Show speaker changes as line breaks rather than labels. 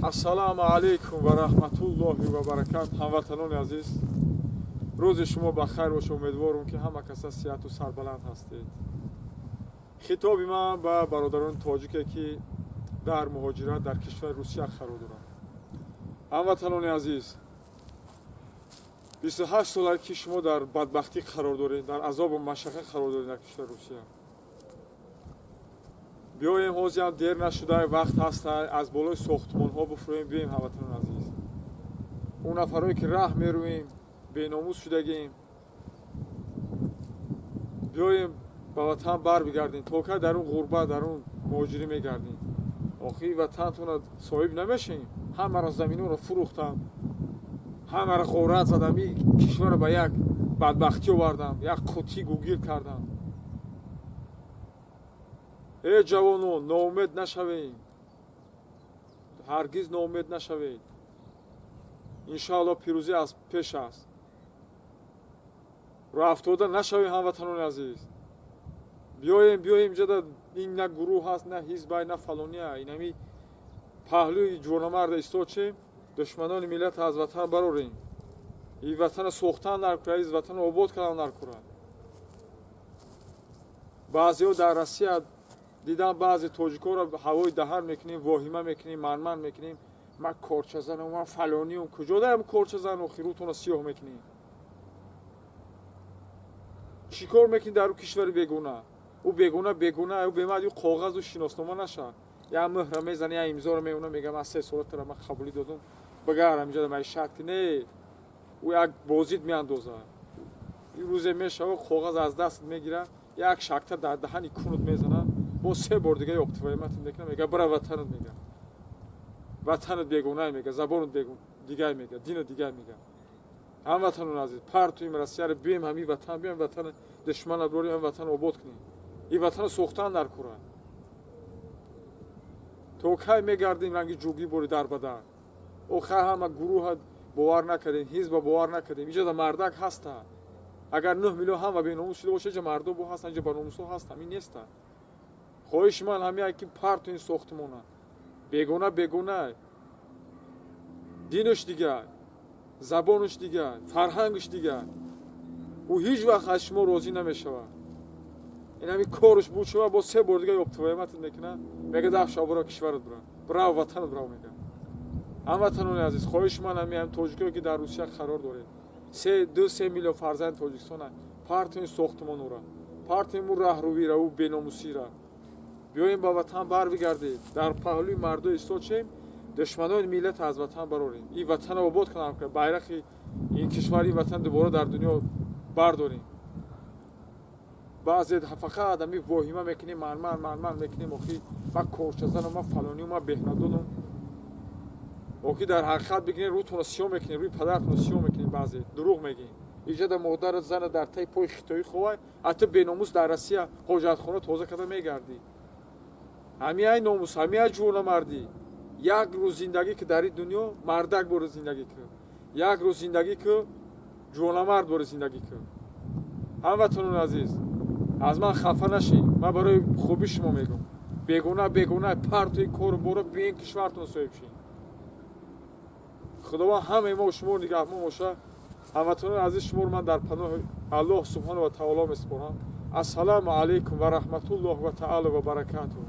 Ассалому алайкум ва раҳматуллоҳи ва баракат. Ҳамватанони азиз, рӯзи шумо ба хайр боша. Умедворум, ки ҳама каса сиҳату сарбаланд ҳастед. Хитоби ман ба бародарони тоҷике, ки дар муҳоҷират дар кишвари Русия қарор доранд. Ҳамватанони азиз, 28 сола, ки шумо дар бадбахтӣ қарор доред, дар азобу машаққат қарор доред дар кишвари Русия. Биёем, ҳозирам дер нашуда, вақт ҳаста, аз болои сохтмонҳо буфурӯем, биёем. Ҳамватанони азиз, он нафарое, ки раҳ мерӯем, беномус шудагем, биёем, ба ватан барбигардем. То кай дар он ғурбат, дар он муҳоҷирӣ мегардем? Охири ватантона соҳиб намешем. Ҳамаро заминонро фурӯхтам, ҳамаро ғорат задам, и кишварро ба як бадбахтӣ овардам, як қутӣ гугир кардам. Э ҷавонон, ноумед нашавем, ҳаргиз ноумед нашавед. Иншоалло, пирӯзӣ аз пеш аст. Роҳафтода нашавем, ҳамватанони азиз. Биёем, биёем. Инҷода ин на гурӯҳ ҳаст, на ҳизбай, на фалония. Инами паҳлӯи ҷавонамарда истод шем, душманони миллат аз ватан барорем. И ватана сохтан дар кура, из ватана обод кардан дар кура. Баъзеҳо дар Россия дидам, баъзе тоҷикоро ҳавои даҳан мекунем, воҳима мекунем, манман мекунем: ман корчазанам, ман фалониам. Куҷо дарам корчазан? Охи рӯтона сиёҳ мекунем. Чӣ кор мекунӣ дар ӯ кишвари бегуна? Ӯ бегуна, бегуна, ӯ бемад, ӯ коғазу шиноснома наша, як мӯҳра мезана, як имзоро меона, мега: ман 3 сола тара ман қабулӣ додум, багарам инҷа маишат ки не. Ӯ як бозид меандозад. Рӯзе мешава, коғаз аз даст мегира, як шакта дар даҳани кунут мезана, бо се бор дига ёб твою мать мекунам, мега: бира ватанат, мега, ватанат бегунай, мега, забонат дигай, мега, динат дигай, мега. Ҳамватанон азиз, партуим Россияро, бием ҳамин ватан, бием ватана душмана бирорем, ҳамин ватана обод кунем. Ин ватана сохтан дар кора. То кай мегардем ранги ҷугӣ бори дар ба дар? Охар ҳама гурӯҳа бовар накардем, ҳизба бовар накардем. Иҷода мардак ҳаста. Агар 9 миллион ҳама беномус шуда боша, иҷа мардо бо ҳастан, иҷа баномусҳо ҳастам, ин неста. Хоҳиши ман ҳамин, ки парту ин сохтмона. Бегона, бегона, динаш дигар, забонаш дигар, фарҳангаш дигар. Ӯ ҳеҷ вақт аз шумо розӣ намешавад. Ин ҳамин корш буд шава, бо се бор дига ёб твою мать мекуна, мега: даф шав, бара кишварат, бира, бирав ватанат, бирав, мега. Ҳамватанони азиз, хоҳиши ман ҳамин, тоҷикое, ки дар Русия қарор доред, се 2-3 миллион фарзанди Тоҷикистона, партуин сохтмонура, партуин ӯ раҳрувира, ӯ беномусира, биёем, ба ватан барбигардем, дар паҳлӯи мардо истод шем, душманони миллат аз ватан барорем, ин ватана обод кунам, байрақи ин кишвар, ин ватан дубора дар дунё бардорем. Баъзе фақат ами воҳима мекунем, манман манман мекунем: охи ман корчазанам, ман фалонию, ман беҳнадонам. Охи дар ҳақиқат бигирем, рӯтонро сиёҳ мекунем, рӯи падаратонро сиёҳ мекунем. Баъзе дурӯғ мегӯем. Иҷода модарат, зана дар таи пои хитоӣ ховай, а ту беномус дар Россия ҳоҷатхона тоза карда мегардӣ. Ҳамин ай номус, ҳамин ай ҷавонамардӣ? Як рӯз зиндагӣ ки дар ин дунё, мардак бори зиндагӣ кун. Як рӯз зиндагӣ ку, ҷавонамард бори зиндагӣ кун. Ҳамватанони азиз, аз ман хафа нашед, ман барои хуби шумо мегӯм. Бегуна, бегуна, партои кору боро, биен, кишвартон соҳиб шед. Худованд ҳамаи мо шумо нигаҳбон боша. Ҳамватанони азиз, шуморо ман дар паноҳи Аллоҳ субҳону ва таоло месупорам. Ассалому алайкум ва раҳматуллоҳ ва таала ва баракатуҳ.